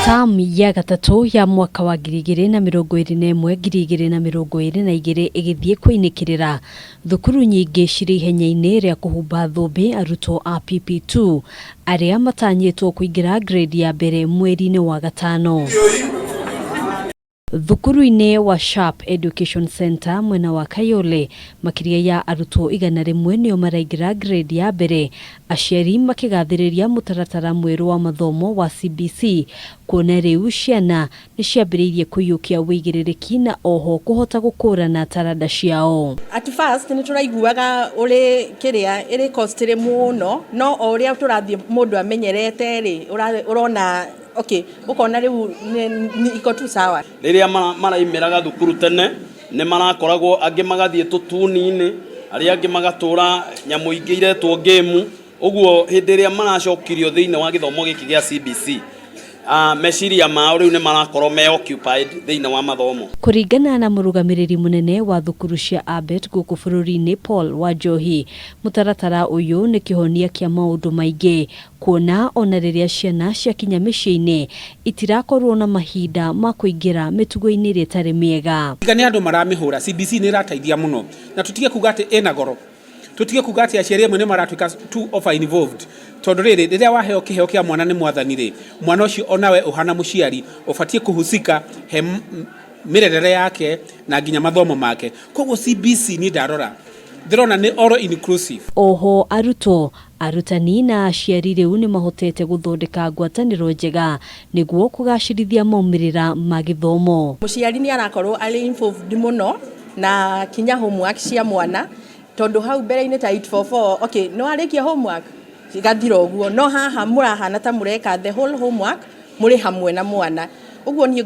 Tamu ya gatatũ ya mwaka wa 2021 2022 ĩgĩthiĩ kũinĩkĩrĩra, thukuru nyingĩ cirĩ ihenya-inĩ rĩa kũhumba thũmbĩ arutwo a PP2 arĩa matanyĩtwo kũingĩra grade ya mbere mweri-inĩ wa gatano. Thukuru-inĩ wa Sharp Education Centre mwena wa Kayole, makĩria ya arutwo 100 nĩo maraingĩra grade ya mbere, aciari makĩgathĩrĩria mũtaratara mwerũ wa mathomo wa CBC kuona rĩu ciana nĩ ciambĩrĩirie kũiyũkia wĩigĩrĩrĩki na oho kũhota gũkũrana taranda ciao. At first nĩ tũraiguaga ũrĩ kĩrĩa ĩrĩ costly mũno, no o ũrĩa tũrathiĩ mũndũ amenyerete rĩ, ũrona okay, ũkona rĩu iko tu sawa. Rĩrĩa maraimĩraga thukuru tene nĩ marakoragwo angĩ magathiĩ tũtuni-inĩ, arĩa angĩ magatũra nyamũ ingĩ iretwo game. Ũguo hĩndĩ ĩrĩa maracokirio thĩinĩ wa gĩthomo gĩkĩ gĩa CBC, meciria mao rĩu nĩ marakorwo me occupied thĩinĩ wa mathomo. Kũringana na mũrũgamĩrĩri mũnene wa thukuru cia ABET gũkũ bũrũri-inĩ Paul Wanjohi, mũtaratara ũyũ nĩ kĩhonia kĩa maũndũ maingĩ, kuona ona rĩrĩa ciana ciakinya mĩciĩ-inĩ itirakorwo na mahinda ma kũingĩra mĩtugo-inĩ ĩrĩa ĩtarĩ mĩega. Tiga nĩ andũ maramĩhũra, CBC nĩ ĩrateithia mũno, na tũtige kuga atĩ ĩna goro, tũtige kuga atĩ aciari amwe nĩ maratuĩka too over involved, tondũ rĩrĩ, rĩrĩa waheo kĩheo kĩa mwana nĩ mwathani rĩ, mwana ũcio onawe ũhana mũciari ũbatiĩ kũhusika he mĩrerere yake na nginya mathomo make. Koguo CBC niĩ ndarora ndĩrona nĩ all inclusive. Oho arutwo, arutani na aciari rĩu nĩ mahotete gũthondeka ngwatanĩro njega nĩguo kũgacĩrithia maumĩrĩra ma gĩthomo. Mũciari nĩ arakorwo arĩ involved mũno na kinya homework cia mwana, tondũ hau mbere-inĩ ta 844, okay, nĩ warĩkia homework gathira ũguo, no haha mũrahana ta mũreka the whole homework mũrĩ hamwe na mwana. Ũguo niĩ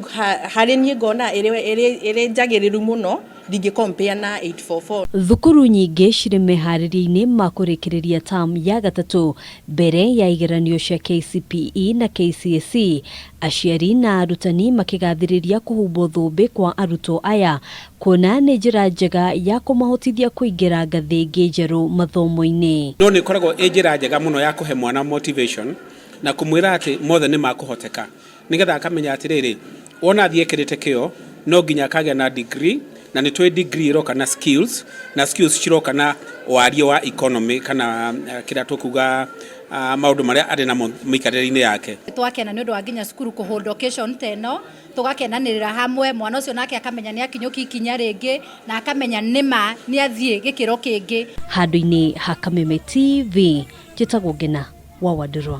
harĩ niĩ ngona ĩrĩ njagĩrĩru mũno, ndingĩ compare na 844. Thukuru nyingĩ cirĩ meharĩria-inĩ ma kũrĩkĩrĩria term ya gatatũ mbere ya igeranio cia KCPE na KCSE, aciari na arutani makĩgathĩrĩria kũhumbwo thũmbĩ kwa arutwo aya kuona nĩ njĩra njega ya kũmahotithia kũingĩra ngathĩ ĩngĩ njerũ mathomo-inĩ. No nĩ ĩkoragwo ĩ njĩra njega mũno ya kũhe mwana motivation na kũmwĩra atĩ mothe nĩ makũhoteka, nĩgetha akamenya atĩrĩrĩ, wona athiĩ ekĩrĩte kĩo no nginya akagĩa na degree, na nĩ tũĩ degree ĩroka na skills, na skills ciroka na warie wa economy kana kĩrĩa tũkuga maũndũ marĩa arĩ namo mĩikarĩre-inĩ yake. Twakena nĩ ũndũ wa nginya cukuru kũhold occasion ta ĩno, tũgakenanĩrĩra hamwe, mwana ũcio nake akamenya nĩ akinyũkia ikinya rĩngĩ na akamenya nĩma nĩ athiĩ gĩkĩro kĩngĩ. Handũ-inĩ ha Kameme TV, njĩtagwo Ngena wa Wandũrwa.